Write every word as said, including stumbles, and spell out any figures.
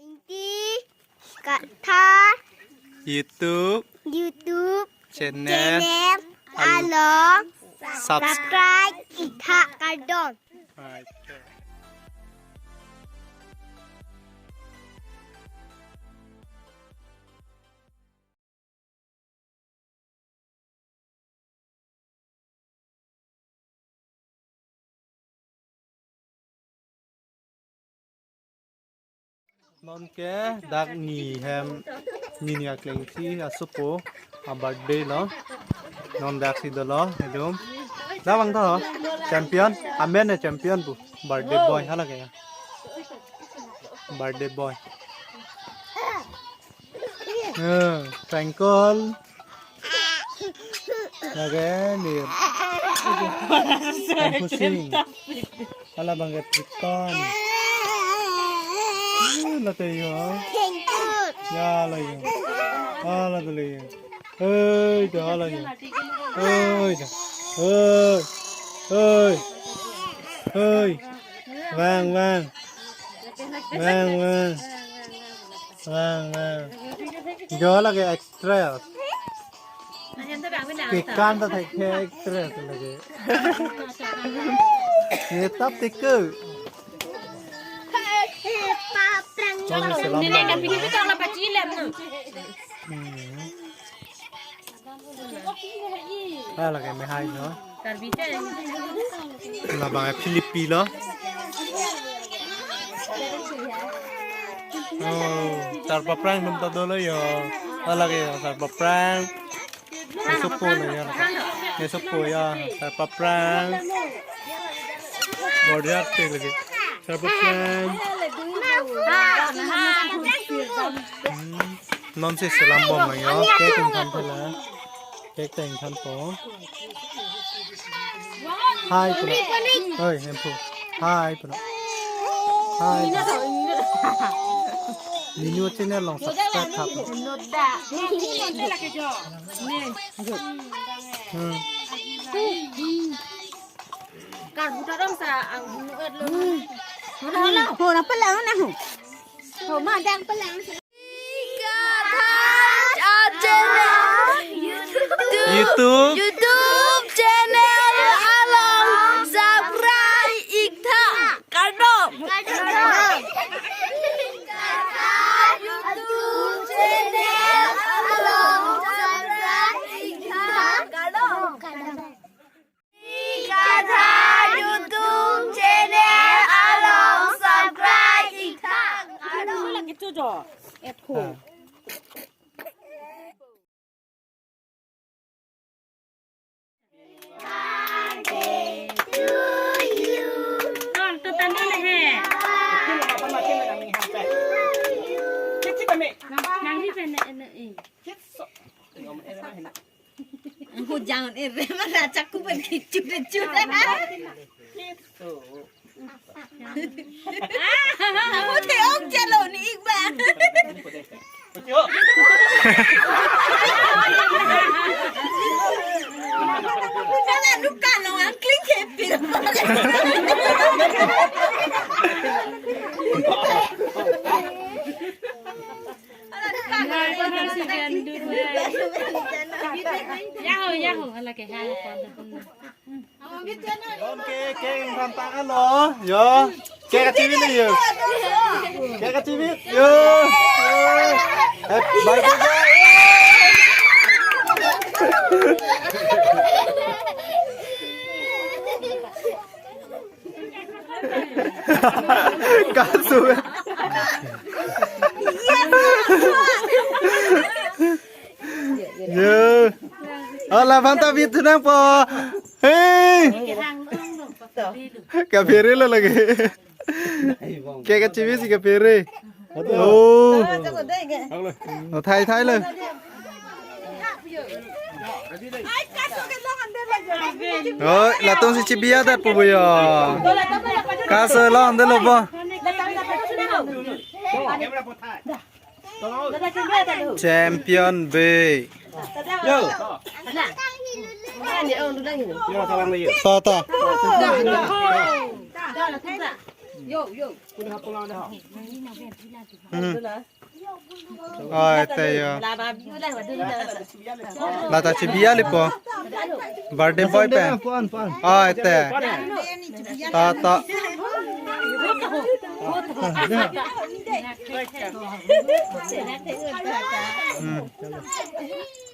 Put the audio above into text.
Ingti Kathar YouTube YouTube channel channel along subscribe itha kardom. Non ke dak ni hem nini akleng si asopo a birthday lo. Non dak si dolo hedum. Dak vang tho champion, amen ne champion pu. Birthday boy hala ke. Birthday boy. Eh, Twinkle. Lake ni. Pusing. Hala bang ke Triton. Eh, la te yo. Ya la yo. Hala te le yo. Hei, hala yo. Hei, hei. Hei. Vang, vang. Vang, vang. Vang, vang. Jo lake extra. Kekan ta thek extra lake. Ye tap te ke. Chong selam. Hmm. Ah, lake mehai no. Labang Philippi lo. Oh, sarpaprang atum ta dolo yo. Ah, lake sarpaprang. Nesopo lo yo. Nesopo ya, sarpaprang. Bordiat te lake. Sarpaprang. Hmm. Non si selam bom nang yo, cake ingthan pela. Cake ta ingthan po. Hi, puno. Oi, Hemphu. Hi, puno. Hi, puno. Nini channel along subscribe thap. Hmm. Karbut arong sa ang hunu et lo. Huna, huna, huna pelang na hu. Huma dang pelang. YouTube. YouTube channel along subscribe ik tha. Kardom. YouTube channel along subscribe ik tha. Kardom. Kadha YouTube channel along subscribe ik tha. Lagi tu jo. Et ko. Nang tu tanda le he. Nang ni pe ne ne e. Hujang e re mana chakku pen kichu kichu. Hute ok chalo ni ik ba. Nang anu kano ang kling kepil. Yaho, yaho, hala ke, hala ke. Oke, cake ingthan ta lo. Yo, cake kachibit yo. Cake kachibit yo. Yo. Happy birthday. Kasu. Yo. Ala banta bit nang po. Hei. Kaphere lo lagi. Cake kachibit si kaphere. Oh. Oh, thai thai lo. Oh, latum si chibi adat pu yo. Kaso long de lo po. Champion B. Yo. Yo, salam lagi. Tata. Hmm. Oi, te yo. Lata chibi-a lipo. Birthday boy pen. Oi, te. Ta, ta. Hmm.